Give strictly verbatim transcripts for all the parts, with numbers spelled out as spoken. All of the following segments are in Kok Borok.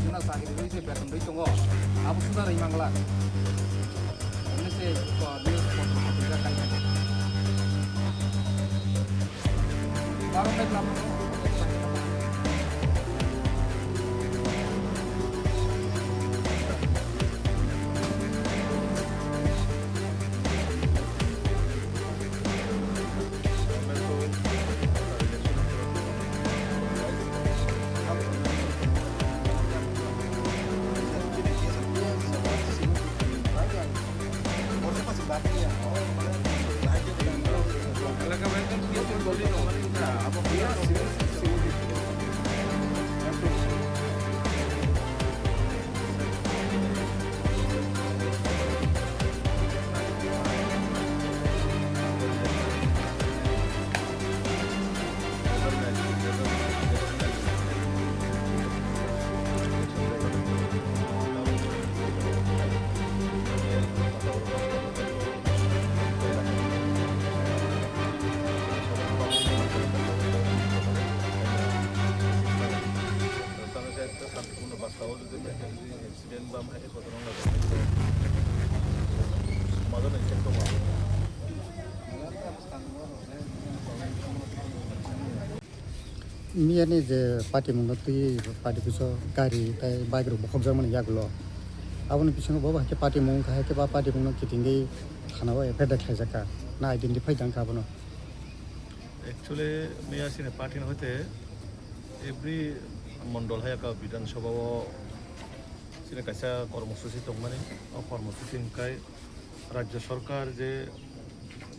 Juna chakri rwi se beton rwi tongo, abo suda rwi mangla. Hwnwi se, uh, news potrok potrika kailainai. Baro khe lama. Tamo khe ekta santipurno bwskango jodi accident ba hai ghotona wngkha, samajo ni effect tongo. Miyani je patimungno twi pati biso gari tei bike rok bokhokjakmani yagulo. Aboni bisingo bo hai khe patimung wngkha, hai khe ba patimungno kitingwi thanao F I R khlaijak kha, na identify tang kha abono. Actually, miya chini party ni hoite every mondol hai ka Bidhan Sabha o chini kaisa kormosuchi tongmani, o kormosuchi hwnkhe Rajya Sarkar je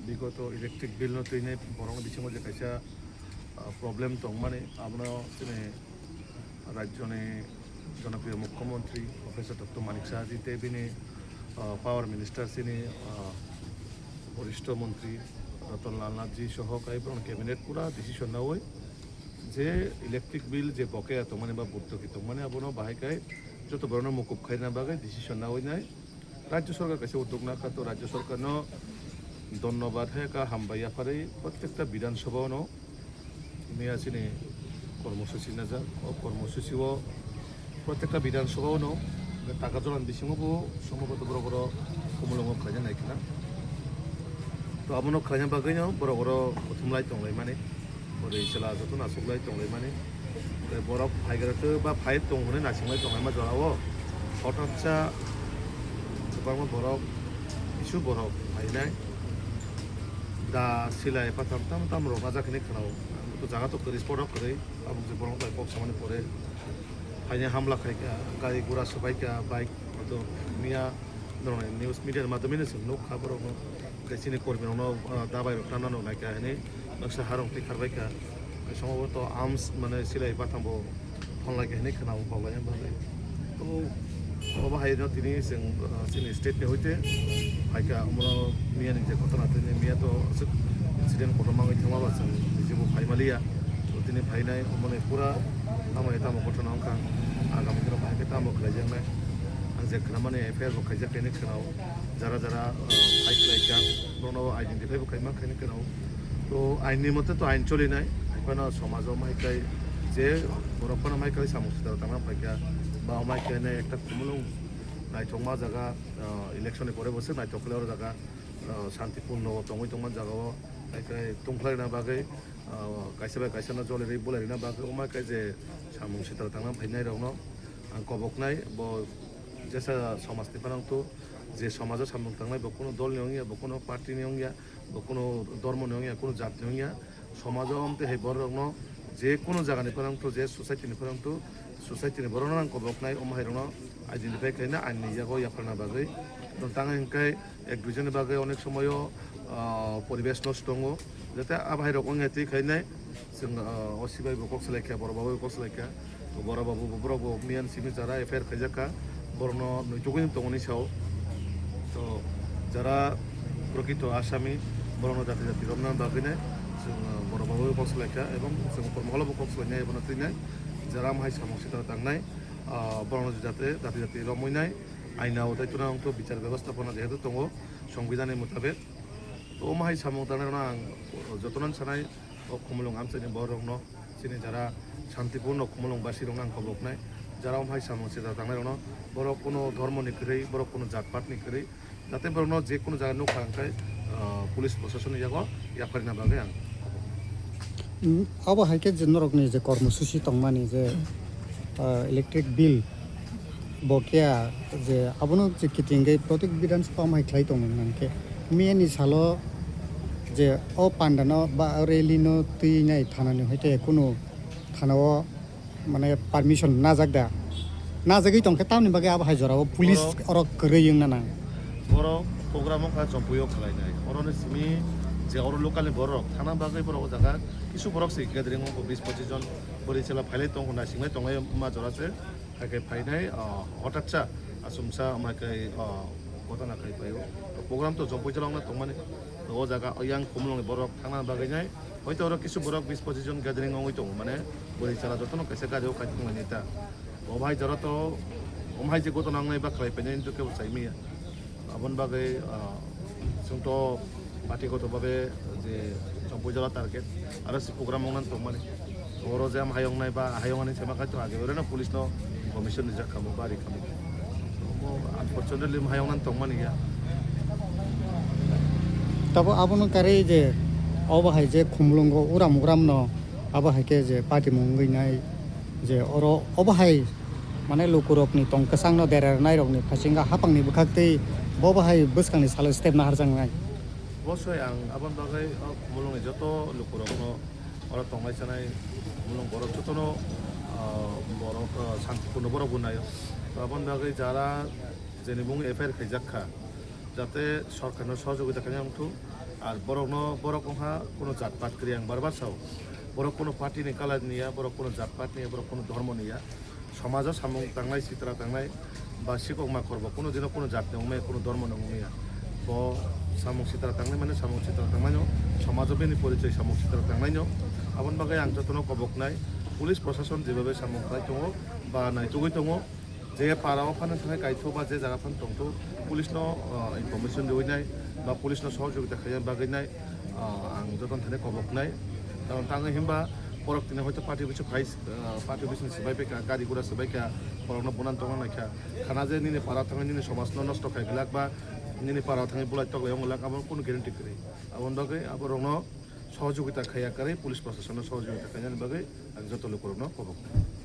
bigoto electric bill no twinai borokni bisingo je kaisa, ah, problem tongmani, abono chini Rajyoni Jonopriyo Mukhyamantri Professor Doctor Manik Saha ji tei bini, ah, Power Minister chini, ah, Borishto Mantri Ratan Lal Nath ji soho kai borokni cabinet pura decision naui je electric bill je bokya tongmani ba bhortoki tongmani abono bahai kai joto borokno mukup khaina bagwi decision naui nai. Rajya Sarkar kaisa uddog nakha, to Rajya Sarkarno dhonnobad hai ka hambai yapharwi prottekta Bidhan Sabha-ono miya chini kormosuchi najak. O kormosuchi-o prottekta Bidhan Sabha-ono taka jorani bisingo bo sombhoboto borok oro khumulwngo khlaina nai khna. To abono khlaina bagwino borok oro kuthumlai tonglaimani. Ori chwla jotono achuklai tonglaimani. Tei borok phaigra twi ba phai tong hwnwi naisinglai tonglaima jorao. Hothatsa kwbangma borok, kisu borok phainai. Da silai patham tam tam rok najak hinwi khwnao. Ang to jaga to kwrwi spot rok kwrwi. Tabuk je borok bai kok samani pore. Phainai hamla khaikha, gari gura swbaikha, bike to miya norokni news media ni madhyome no chwng nukha borokno. Tei chini kormi rokno, ah, dabai rok tangna rok naikha hinwi baksa harong twi kharbaikha. Tei sombhoboto arms mane silai batham bo phonlaikha hinwi khwnao koklai bagwi. To obo hai no tini chwng, ah, chini state ni hoite phaikha, omono miya ni je ghotona tini miya to aswk incident kotorma wngwi thangma ba chwng niji bo phaimaliya. To tini phainai omoni pura tamo tamo ghotona wngkha, agami dino bahai khe tamo khlaijaknai. Ang je khwnamani F I R bo khaijak hinwi khwnao. Jara jara, uh, fight khlaikha, bono identify bo khaima khaini kheno. To ain ni mote to ain cholinai, hai phano somajo mai kai je borok phano mai kai samung sitaro tangna paikha, ba mai kai nai ekta khumulwng naithokma jaga, uh, election ni pore bo se naithok khlai oro jaga, uh, santipurno tongwi tongma jaga o, hai kai tongkhlai na bagwi, uh, kaisa bai kaisa no jolirwi bulairina bagwi, o mai kai je samung sitaro tangna phainai rok no ang koboknai, bo jesa somaj ni phano to. Je somajo samung tangnai, bo kuno dol ni wngya, bo kuno party ni wngya, bo kuno dhormo ni wngya, kuno jat ni wngya. Somajo amtwi hai borok rokno je kuno jaga ni phano wngthu, je society ni phano wngthu, society ni borok no ang kobok nai, omo hai rokno identify khlaina ain ni yago yapharna bagwi. Tang hinkhe ek dui joni bagwi onek somoyo, ah, poribesh nosto tongo, jate ah bahai rok wngya twi khainai. Chwng, ah, O C bai bo kok salaikha, borok babu bo kok salaikha. To borok babu bo, borok bo miyan simi jara F I R khaijakha, borokno noitugwi tongoni sao. To jara prokito asami, borokno jati jati romna bagwino chwng, ah, borok babu bo kok salaikha, ebong chwng kormokolo bo kok salainai, ebono twinai jara amhai samung sitaro tangnai, ah, borokno jate jati jati romwi nai, aina o daitwrang to bichar bebostapona jehetu tongo, songbidani mutabek. To omo hai samung tangnai rokno ang jotono sanai, o khumulwng amchaini borok rokno, chini jara santipurno khumulwng basi rokno ang koboknai, Jara omo hai samung sitra tangnai rokno borok kuno dhormo ni kwrwi, borok kuno jat pat ni kwrwi, jate borokno je kuno jaga nukha hwnkhe, ah, police proshasonni yago yapharina bagwi ang. Mm, abo hai khe je norokni je kormosuchi tongmani je, ah, electric bill bo khe, ah, je abono je kitingwi protek Bidhan Sabha omo hai khlai tongmani hwnkhe miyani salo je o pandano ba o rally no twi nai thanani hoite kuno thanao mane permission najak da? Najagwi tongkhe tamni bagwi abo hai jorao police Borok orok kwrwi wngna nang. Borok program wngkha Jompui o khlainai. Oroni simi je oro local ni borok thana bagwi borok o jaga kisu borok se gathering wngkha bis pochis jon bwrwi chwla phailai tongo, naisinglai tonglai ma jora se. Hai khe phainai, ah, hotatsa asumsa ma khe, ah, gotana khai paio. Program to Jompui jora wngna tongmani. O jaga o yang Khumulwng ni borok thana bagwi nai. Hoito oro kisu borok bis pochis jon gathering wngwi tongo, mane bwrwi chwla jotono kaisa gari o kaitung lainai ta. Omo hai jora to, omo hai je gotona wngnai ba khlai painai hintu kebo chai manya. Aboni bagwi, ah, chwng to party goto babe je Jompui jora target, aro si program wngna tongmani. Oro je am hayung nai ba hayung ani sema khai to age ore no police no information rijak kamo ba ri kamo. Omo unfortunately am hayung nan tongmani ya. Tabo abono karwi je obo hai je Khumulwngo uram uram no abo hai khe je party mung wngwi nai je oro obo hai mane lukurokni tong kwchangno dera rwnairokni phasingo hapangni bwkhaktwi bobo hai bwskangni salo step naharjaknai. Bosoi ang aboni bagwi o Khumulwngni joto lukurokno oro tongnai chanai Khumulwng borok jotono, ah, borok, ah, santipurno borok bo naio. To aboni bagwi jara jeni mung F I R khaijak kha, jate sorkarno sohojogita khaina wngthung. Ar borokno, borok wngkha kuno jat pat kwrwi, ang bar bar sao. Borok kuno party ni colour ni ya, borok kuno jat pat ni ya, borok kuno dhormo ni ya. Somajo samung tangnai, sitra tangnai, ba sikok makhor bo kuno dino kuno jat ni wngmaya, kuno dhormo ni wngmaya. Bo samung sitra tangnai mane samung sitra tangnaino, somajo bini porichoi samung sitra tangnaino. Aboni bagwi ang jotono koboknai, police proshashan jebabe samung khlai tongo, ba naitugwi tongo, je para o phano thangwi kaithu ba je jaga phano tongthu, police no, ah, information riwi nai ba police no sohojogita khaina bagwi nai, ah, ang jotono thani koboknai. Karon tangwi himba borok tini hoito party office phai, ah, party office ni swbai paikha, gari gura swbai kha, borokno bunan tongna naikha. Khana je nini para thangwi nini somaj no nosto khai glak ba nini para thangwi bulai toklai wng glak, abo kunu guarantee kwrwi. Aboni bagwi aborokno sohojogita khaiya kwrwi, police proshashan no sohojogita khainani bagwi ang joto lukurokno koboknai.